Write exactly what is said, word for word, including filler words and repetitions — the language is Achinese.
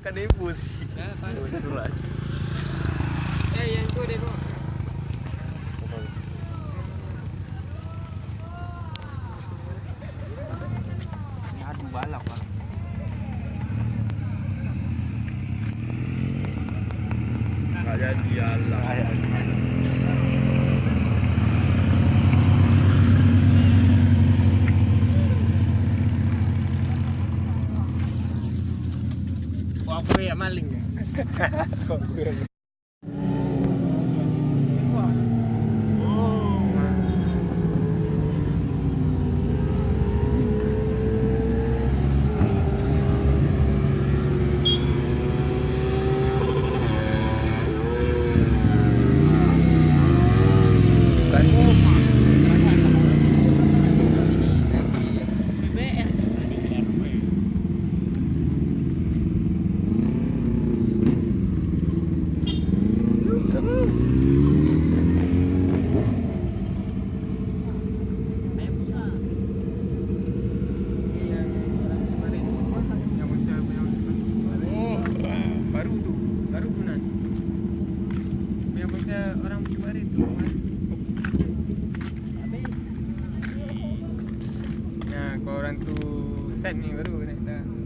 Kan ibu sih. Surat. Eh, yang tu dia bawa. Aduh, balap lah. Tak jadi, ya Allah. Apa ya maling? Oh, baru tu, baru tu nan. Yang pasal orang kemarin tu. Nah, kalau orang tu set ni baru nak dah.